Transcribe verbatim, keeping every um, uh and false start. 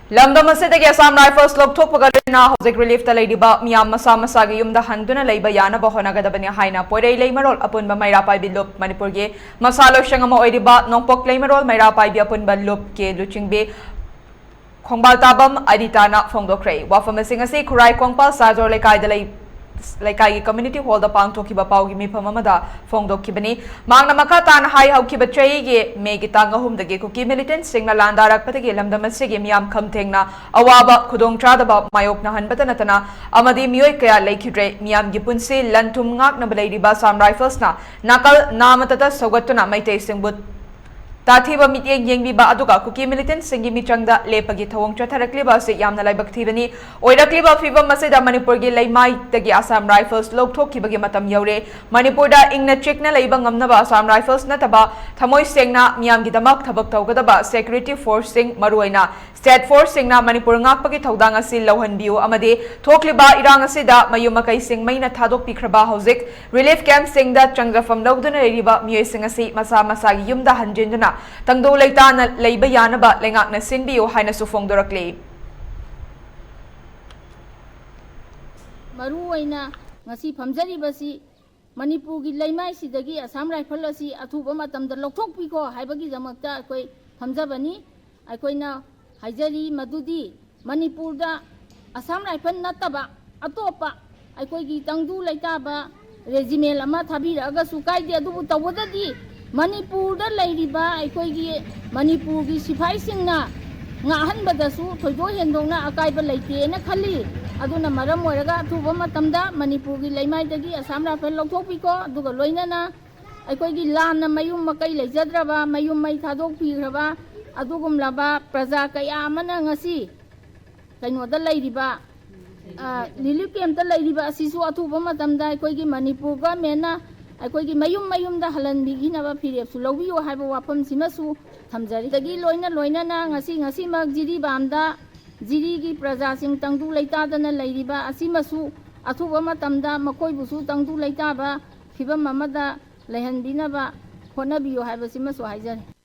ꯂꯝꯗꯝ ꯑꯁꯤꯗꯒꯤ Assam Rifles ꯂꯧꯊꯣꯛꯄꯒ ꯂꯣꯏꯅꯅ ꯍꯧꯖꯤꯛ relief ꯇ ꯂꯩꯔꯤꯕ ꯃꯤꯌꯥꯝ ꯃꯁꯥ ꯃꯁꯥꯒꯤ ꯌꯨꯝꯗ ꯍꯟꯗꯨꯅ ꯂꯩꯕ ꯌꯥꯅꯕ ꯍꯣꯠꯅꯒꯗꯕꯅꯤ ꯍꯥꯏꯅ ꯄꯣꯏꯔꯩ ꯂꯩꯃꯔꯣꯜ ꯑꯄꯨꯟꯕ ꯃꯩꯔꯥ ꯄꯥꯏꯕꯤ ꯂꯨꯞ, ꯃꯅꯤꯄꯨꯔꯒꯤ ꯃꯁꯥ ꯂꯣꯏꯁꯪ ꯑꯃ ꯑꯣꯏꯔꯤꯕ ꯅꯣꯡꯄꯣꯛ ꯂꯩꯃꯔꯣꯜ ꯃꯩꯔꯥ ꯄꯥꯏꯕꯤ ꯑꯄꯨꯟꯕ ꯂꯨꯞꯀꯤ ꯂꯨꯆꯤꯡꯕꯤ ꯈꯣꯡꯕꯥꯜ ꯇꯥꯕꯝ ꯑꯔꯤꯇꯥꯅ ꯐꯣꯡꯗꯣꯛꯈ꯭ꯔꯦ꯫ ꯋꯥꯐꯝ ꯑꯁꯤꯡ ꯑꯁꯤ ꯈꯨꯔꯥꯏ ꯀꯣꯡꯄꯥꯜ ꯁꯥꯖꯣꯔ ꯂꯩꯀꯥꯏꯗ ꯂꯩ-, ꯂꯩꯀꯥꯏꯒꯤ community hall ꯗ ꯄꯥꯡꯊꯣꯛꯈꯤꯕ ꯄꯥꯎꯒꯤ ꯃꯤꯐꯝ ꯑꯃꯗ ꯐꯣꯡꯗꯣꯛꯈꯤꯕꯅꯤ꯫ ꯃꯍꯥꯛꯅ ꯃꯈꯥ ꯇꯥꯅ ꯍꯥꯏ, ꯍꯧꯈꯤꯕ ꯆꯍꯤꯒꯤ May ꯒꯤ ꯇꯥꯡ ꯑꯍꯨꯝꯗꯒꯤ ꯀꯨꯀꯤ militant ꯁꯤꯡꯅ ꯂꯥꯟꯗꯥꯔꯛꯄꯗꯒꯤ ꯂꯝꯗꯝ ꯑꯁꯤꯒꯤ ꯃꯤꯌꯥꯝ ꯈꯝ ꯊꯦꯡꯅ ꯑꯋꯥꯕ, ꯈꯨꯗꯣꯡꯆꯥꯗꯕ ꯃꯥꯌꯣꯛꯅꯍꯟꯕꯇ ꯅꯠꯇꯅ ꯑꯃꯗꯤ ꯃꯤꯑꯣꯏ ꯀꯌꯥ ꯂꯩꯈꯤꯗ꯭ꯔꯦ꯫ ꯃꯤꯌꯥꯝꯒꯤ ꯄꯨꯟꯁꯤ ꯂꯟ ꯊꯨꯝ ꯉꯥꯛꯅꯕ ꯂꯩꯔꯤꯕ Assam Rifles ꯅ ꯅꯥꯀꯜ ꯅꯥꯃꯇꯇ ꯁꯧꯒꯠꯇꯨꯅ ꯃꯩꯇꯩꯁꯤꯡꯕꯨ ꯇꯥꯊꯤꯕ ꯃꯤꯠꯌꯦꯡ ꯌꯦꯡꯕꯤꯕ ꯑꯗꯨꯒ ꯀꯨꯀꯤ militant ꯁꯤꯡꯒꯤ ꯃꯤꯆꯪꯗ ꯂꯦꯞꯄꯒꯤ ꯊꯧꯑꯣꯡ ꯆꯠꯊꯔꯛꯂꯤꯕ ꯑꯁꯤ ꯌꯥꯝꯅ ꯂꯥꯏꯕꯛ ꯊꯤꯕꯅꯤ꯫ ꯑꯣꯏꯔꯛꯂꯤꯕ ꯐꯤꯕꯝ ꯑꯁꯤꯗ ꯃꯅꯤꯄꯨꯔꯒꯤ ꯂꯩꯃꯥꯏꯗꯒꯤ Assam Rifles ꯂꯧꯊꯣꯛꯈꯤꯕꯒꯤ ꯃꯇꯝ ꯌꯧꯔꯦ꯫ ꯃꯅꯤꯄꯨꯔꯗ ꯏꯪꯅ ꯆꯤꯛꯅ ꯂꯩꯕ ꯉꯝꯅꯕ Assam Rifles ꯅꯠꯇꯕ ꯊꯃꯣꯏ ꯁꯦꯡꯅ ꯃꯤꯌꯥꯝꯒꯤꯗꯃꯛ ꯊꯕꯛ ꯇꯧꯒꯗꯕ security force ꯁꯤꯡ, ꯃꯔꯨꯑꯣꯏꯅ state force ꯁꯤꯡꯅ ꯃꯅꯤꯄꯨꯔ ꯉꯥꯛꯄꯒꯤ ꯊꯧꯗꯥꯡ ꯑꯁꯤ ꯂꯧꯍꯟꯕꯤꯌꯨ ꯑꯃꯗꯤ ꯊꯣꯛꯂꯤꯕ ꯏꯔꯥꯡ ꯑꯁꯤꯗ ꯃꯌꯨꯝ ꯃꯀꯩꯁꯤꯡ ꯃꯩꯅ ꯊꯥꯗꯣꯛꯄꯤꯈ꯭ꯔꯕ ꯍꯧꯖꯤꯛ relief camp ꯁꯤꯡꯗ ꯆꯪꯖꯐꯝ ꯂꯧꯗꯨꯅ ꯂꯩꯔꯤꯕ ꯃꯤꯑꯣꯏꯁꯤꯡ ꯑꯁꯤ ꯃꯁꯥ ꯃꯁꯥꯒꯤ ꯌꯨꯝꯗ ꯍꯟꯖꯤꯟꯗꯨꯅ ꯇꯪꯗꯨ ꯂꯩꯇꯥꯅ ꯂꯩꯕ ꯌꯥꯅꯕ ꯂꯩꯉꯥꯛꯅ ꯁꯤꯟꯕꯤꯌꯨ ꯍꯥꯏꯅꯁꯨ ꯐꯣꯡꯗꯣꯔꯛꯂꯤ꯫ ꯃꯔꯨꯑꯣꯏꯅ ꯉꯁꯤ ꯐꯝꯖꯔꯤꯕꯁꯤ ꯃꯅꯤꯄꯨꯔꯒꯤ ꯂꯩꯃꯥꯏꯁꯤꯗꯒꯤ Assam Rifle ꯑꯁꯤ ꯑꯊꯨꯕ ꯃꯇꯝꯗ ꯂꯧꯊꯣꯛꯄꯤꯈꯣ ꯍꯥꯏꯕꯒꯤꯗꯃꯛꯇ ꯑꯩꯈꯣꯏ ꯐꯝꯖꯕꯅꯤ꯫ ꯑꯩꯈꯣꯏꯅ ꯍꯥꯏꯖꯔꯤ ꯃꯗꯨꯗꯤ ꯃꯅꯤꯄꯨꯔꯗ Assam Rifle ꯅꯠꯇꯕ ꯑꯇꯣꯞꯄ ꯑꯩꯈꯣꯏꯒꯤ ꯇꯪꯗꯨ ꯂꯩꯇꯥꯕ regiment ꯑꯃ ꯊꯥꯕꯤꯔꯛꯑꯒꯁꯨ ꯀꯥꯏꯗꯦ, ꯑꯗꯨꯕꯨ ꯇꯧꯕꯗꯗꯤ ꯃꯅꯤꯄꯨꯔꯗ ꯂꯩꯔꯤꯕ ꯑꯩꯈꯣꯏꯒꯤ ꯃꯅꯤꯄꯨꯔꯒꯤ ꯁꯤꯐꯥꯏꯁꯤꯡꯅ ꯉꯥꯛꯍꯟꯕꯗꯁꯨ ꯊꯣꯏꯗꯣꯛ ꯍꯦꯟꯗꯣꯛꯅ ꯑꯀꯥꯏꯕ ꯂꯩꯇꯦꯅ ꯈꯜꯂꯤ꯫ ꯑꯗꯨꯅ ꯃꯔꯝ ꯑꯣꯏꯔꯒ ꯑꯊꯨꯕ ꯃꯇꯝꯗ ꯃꯅꯤꯄꯨꯔꯒꯤ ꯂꯩꯃꯥꯏꯗꯒꯤ Assam Rifle ꯂꯧꯊꯣꯛꯄꯤꯈꯣ, ꯑꯗꯨꯒ ꯂꯣꯏꯅꯅ ꯑꯩꯈꯣꯏꯒꯤ ꯂꯥꯟꯅ ꯃꯌꯨꯝ ꯃꯀꯩ ꯂꯩꯖꯗ꯭ꯔꯕ, ꯃꯌꯨꯝ ꯃꯩ ꯊꯥꯗꯣꯛꯄꯤꯈ꯭ꯔꯕ ꯑꯗꯨꯒꯨꯝꯂꯕ ꯄ꯭ꯔꯖꯥ ꯀꯌꯥ ꯑꯃꯅ ꯉꯁꯤ ꯀꯩꯅꯣꯗ ꯂꯩꯔꯤꯕ, ꯑ, relief camp ꯇ ꯂꯩꯔꯤꯕ ꯑꯁꯤꯁꯨ ꯑꯊꯨꯕ ꯃꯇꯝꯗ ꯑꯩꯈꯣꯏꯒꯤ ꯃꯅꯤꯄꯨꯔ government ꯅ ꯑꯩꯈꯣꯏꯒꯤ ꯃꯌꯨꯝ ꯃꯌꯨꯝꯗ ꯍꯜꯍꯟꯕꯤꯈꯤꯅꯕ ꯐꯤꯔꯦꯞꯁꯨ ꯂꯧꯕꯤꯌꯨ ꯍꯥꯏꯕ ꯋꯥꯐꯝꯁꯤꯃꯁꯨ ꯊꯝꯖꯔꯤ꯫ ꯑꯗꯒꯤ ꯂꯣꯏꯅ ꯂꯣꯏꯅꯅ ꯉꯁꯤ, ꯉꯁꯤꯃꯛ ꯖꯤꯔꯤꯕꯥꯝꯗ ꯖꯤꯔꯤꯒꯤ ꯄ꯭ꯔꯖꯥꯁꯤꯡ ꯇꯪꯗꯨ ꯂꯩꯇꯥꯗꯅ ꯂꯩꯔꯤꯕ ꯑꯁꯤꯃꯁꯨ ꯑꯊꯨꯕ ꯃꯇꯝꯗ ꯃꯈꯣꯏꯕꯨꯁꯨ ꯇꯪꯗꯨ ꯂꯩꯇꯥꯕ ꯐꯤꯕꯝ ꯑꯃꯗ ꯂꯩꯍꯟꯕꯤꯅꯕ ꯍꯣꯠꯅꯕꯤꯌꯨ ꯍꯥꯏꯕꯁꯤꯃꯁꯨ ꯍꯥꯏꯖꯔꯤ꯫